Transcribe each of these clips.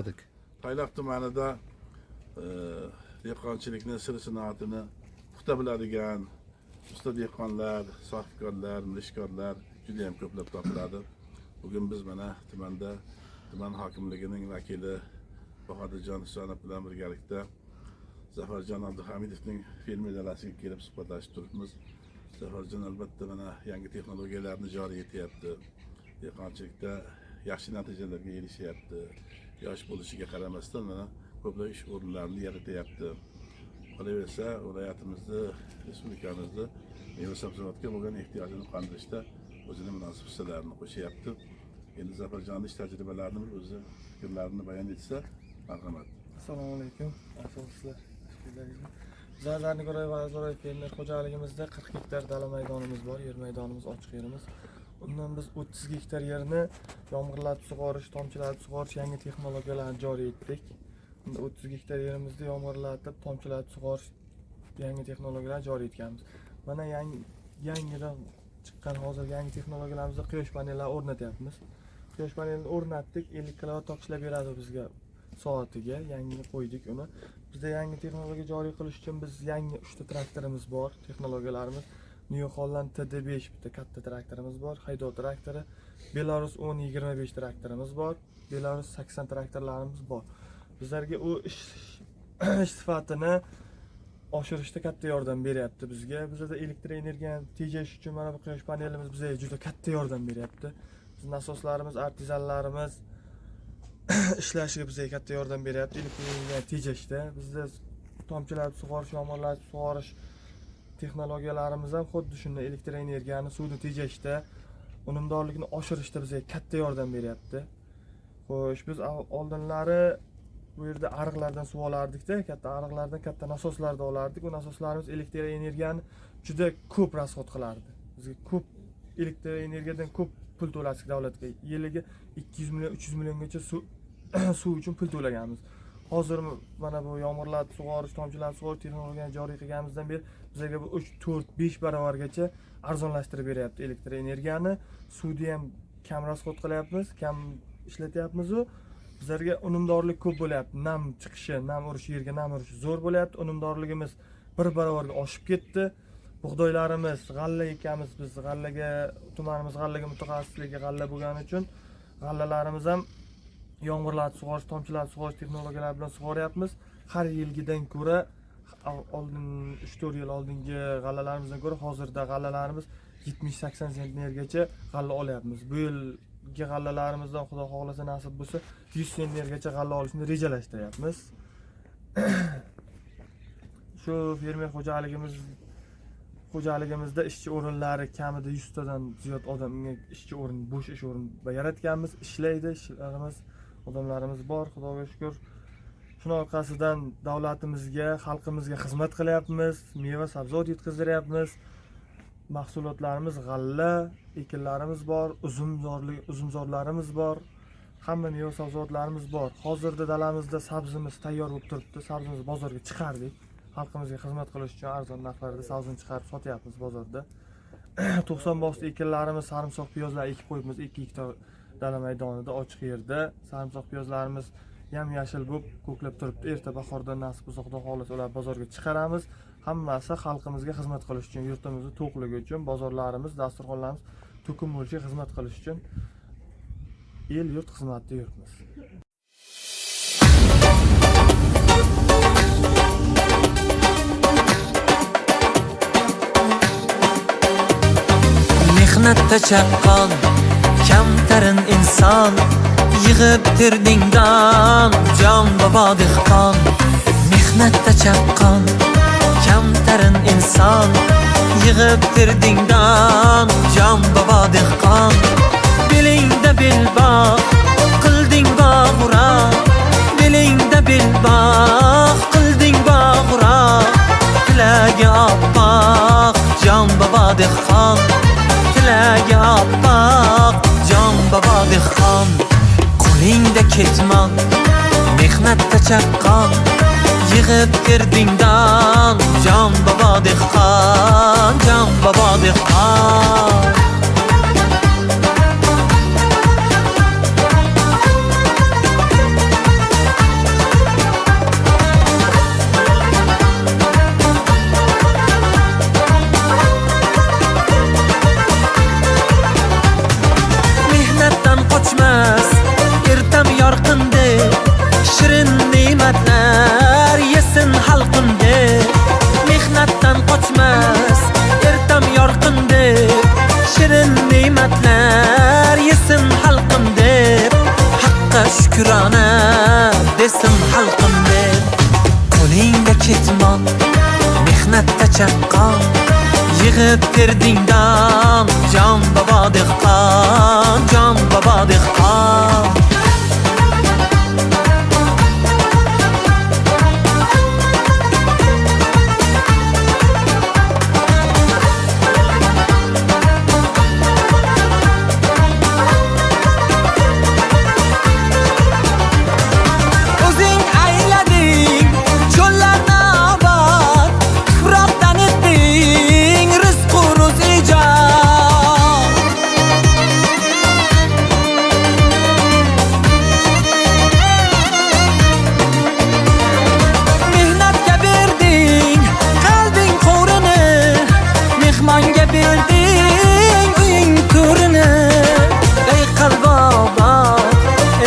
Tayloq tumanida dehqonchilikni sir sinoatini puxta biladigan usta dehqonlar, sohibkorlar, mirishkorlar juda ham ko'plab topiladi. Bugun biz mana tumanda tuman hokimligining vakili Bahodirjon Husanov bilan birgalikda Zafarjon Abduhamidovning fermer dalasiga kelib suhbatlashib turibmiz. Zafarjon albatta mana yangi texnologiyalarni joriy etyapti. Dehqonchilikda yaxshi natijalarga erishyapti. Yosh bo'lishiga qaramasdan mana ko'plab ish o'rinlarini yaratyapti. Qolaversa, viloyatimizni, respublikamizni meva sabzavotga bo'lgan ehtiyojini qondirishda o'zini munosib hissalarini qo'shyapti. Endi Zafarjonni ish tajribalarini bir o'zi fikrlarini bayon etsa, marhamat. Assalomu alaykum. Yaxshimisizlar? Biz Zarnigor va Azoroy fermer xo'jaligimizda 40 gektar dala maydonimiz bor, yer maydonimiz, ochiq yerimiz. Undan biz 30 gektar yerni yomg'irlatib sug'orish, tomchilatib sug'orish yangi texnologiyalarni joriy etdik. Unda 30 gektar yerimizni yomg'irlatib, tomchilatib sug'orish yangi texnologiyalarni joriy etganmiz. Mana yangidan chiqqan hozirgi yangi texnologiyalarimizda quyosh panellari o'rnatyapmiz. Quyosh panelini o'rnatdik, 50 kilovat tok ishlab beradi bizga soatiga, yangi qo'ydik uni. Bizda yangi texnologiya joriy qilish uchun biz yangi 3 ta traktorimiz bor, texnologiyalarimiz. New Holland TD5 bitta katta traktorimiz bor, haydov traktori, Belarus 1025 traktorimiz bor, Belarus 80 traktorlarimiz bor. Bizlarga u ish sifatini oshirishda katta yordam beryapti bizga. Bizada elektr energiyani tejash uchun mana bu quyosh panelimiz bizga juda katta yordam beryapti. Biz nasoslarimiz, artizanlarimiz ishlashiga bizga katta yordam beryapti elektr energiyani tejashda. Bizda tomchilatib sug'orish, yomg'irlatib sug'orish texnologiyalarimiz ham xuddi shunday elektr energiyani, suvni tejashda, unumdorlikni oshirishda bizga katta yordam beryapti. Xo'sh, biz oldinlari bu yerda ariqlardan suv olardikda, katta ariqlardan, katta nasoslarda olardik. U nasoslarimiz elektr energiyani juda ko'p rasxod qilardi. Bizga ko'p elektr energiyadan ko'p pul to'ladik davlatga. Yiliga 200 million, 300 milliongacha suv uchun pul to'laganmiz. Hozir mana bu yomg'irlatib sug'orish, tomchilatib sug'orish texnologiyani joriy qilganimizdan beri bizga bu 3, 4, 5 barobargacha arzonlashtirib beryapti elektr energiyani. Suvni ham kam rasxod qilyapmiz, kam ishlatyapmiz u. Bizlarga unumdorlik ko'p bo'lyapti. Nam chiqishi, nam urishi, yerga nam urishi zo'r bo'lyapti. Unumdorligimiz bir barobarga oshib ketdi. Bug'doylarimiz, g'alla ekamiz biz, g'allaga tumanimiz g'allaga mutaxassisligi g'alla bo'lgani uchun g'allalarimiz ham yomg'irlatib sug'orish, tomchilatib sug'orish texnologiyalari bilan sug'oryapmiz. Har yilgidan ko'ra, oldin 3-4 yil oldingi g'allalarimizdan ko'ra hozirda g'allalarimiz 70-80 sentnergacha g'alla olyapmiz. Bu yilgi g'allalarimizdan Xudo xohlasa, nasib bo'lsa 100 sentnergacha g'alla olishni rejalashtiryapmiz. Shu fermer xo'jaligimizda ishchi o'rinlari kamida 100 tadan ziyod odamga ishchi o'rin, bo'sh ish o'rin yaratganmiz. Ishlaydi ishlarimiz, odamlarimiz bor, Xudoga shukur. Shuni orqasidan davlatimizga, xalqimizga xizmat qilyapmiz, meva sabzavot yetkaziryapmiz. Mahsulotlarimiz g'alla, ekinlarimiz bor, uzumzorlarimiz bor, hamma meva sabzavotlarimiz bor. Hozirda dalamizda sabzimiz tayyor bo'lib turibdi. Sabzimizni bozorga chiqardik. Xalqimizga xizmat qilish uchun arzon narxlarda sabzini chiqarib sotyapmiz bozorda. 90 bosdi ekinlarimiz, sarimsoq piyozlar ekib qo'yibmiz 2 gektar dala maydonida, ochiq yerda. Sarimsoq piyozlarimiz yam yashil bo'lib ko'klab turibdi. Erta bahorda nasib bo'lsa, Xudo xohlasa ular bozorga chiqaramiz. Hammasi xalqimizga xizmat qilish uchun, yurtimizni to'qligi uchun, bozorlarimiz, dasturxonlarimiz to'kin bo'lishiga xizmat qilish uchun el yurt xizmatida yuribmiz. Mehnatda chaqqon, kamtarin inson, yig'ib terdingdan jon bobo dehqon. Mehnatda chaqqon, kamtarin inson, yig'ib terdingdan jon bobo dehqon. Belingda belbog' qilding bog'ura, belingda belbog' qilding bog'ura, tilagi oppoq jon bobo dehqon, tilagi oppoq jon bobo dehqon. Qo'lingda ketmon, mehnatda chaqqon, yig'ib terdingdan jon bobo dehqon, jon bobo dehqon. Chaqqon, yig'ib terdingdan, jon bobo dehqon, jon bobo dehqon. O'zing aylading cho'llarni obod, tuproqdan etding rizqu ro'z ijod. Mehnatga berding qalbing qo'rini, mehmonga berding uying to'rini. Ey qalbi obod,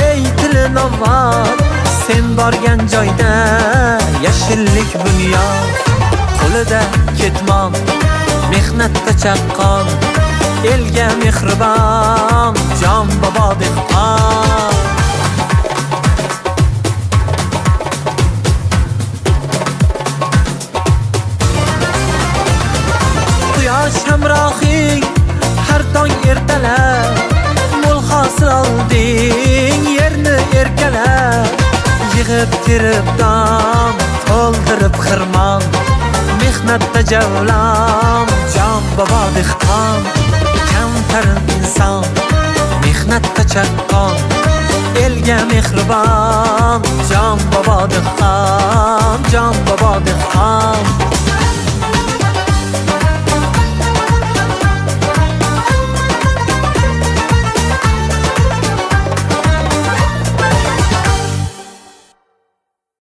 ey tili nomod, sen borgan joyda yashillik bunyod. Qo'lida ketmon, mehnatda chaqqon, elga mehribon, jon bobo dehqon. Quyosh hamrohing har tong ertalab, mo'l hosil olding yerni erkalab. Yig'ib terib don, to'ldirib xirmon, mehnatda javlon, jon bobo dehqon. Kamtarin inson, mehnatda chaqqon, elga mehribon,